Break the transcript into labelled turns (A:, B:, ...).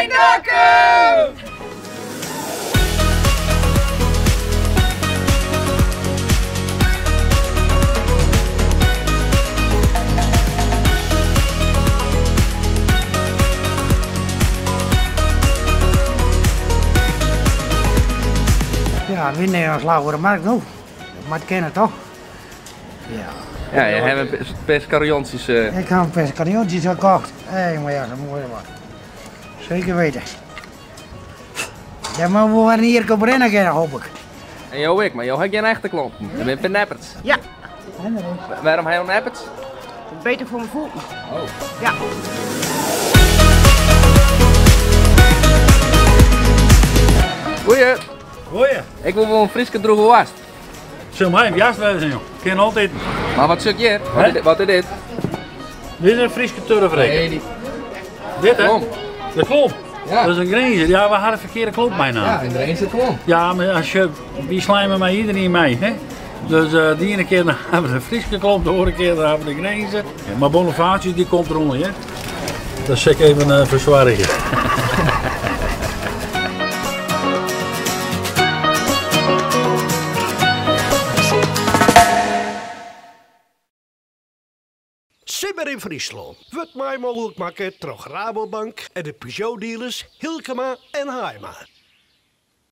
A: yn Dokkum!
B: Ja, wy neame in slach oer de markt no. Dat moat kinne toch? Ja.
A: Ja, je hebben een pear skarjontsjes.
B: Ik ha in pear skarjontsjes al kocht. Hé, maar ja, zo mooi wat. Zeker weten. Dêr moatte we wol in jier op rinne kinne, hoop ik.
A: En jo ek, mar jo ha gjin echte klompen. Dat binne nepperts.
C: Ja.
A: Wêrom ha jo nepperts?
C: Beter voor mijn voeten.
A: Oh.
C: Ja.
A: Goeie.
D: Goeie.
A: Ik wol wol in Fryske drûge woarst.
D: Sil my in woarst wêze, jong. Kin altyd.
A: Mar wat sjoch ik hjir? Wat is dit?
D: Dit is in Fryske turfrekken.
A: Nee, die...
D: Dit hè?
A: Klomp.
D: De klomp.
A: Ja.
D: Dat is in Grinzer. Ja, we hadden de ferkearde klomp meinaam.
A: Ja, in Grinzer klomp.
D: Ja, mar as je, wy slijme mei iderien mei, hè? Dus eh, de iene kear dan hawwe we de Fryske klomp, de oare kear dan hawwe we de Grinzer. Mar Bonifatius die komt derûnder, hè? Dat sil ik even uh, fersoargje.
E: Simmer yn Fryslân wurdt mei mooglik makke troch Rabobank en de Peugeot-dealers Hylkema en Haaima.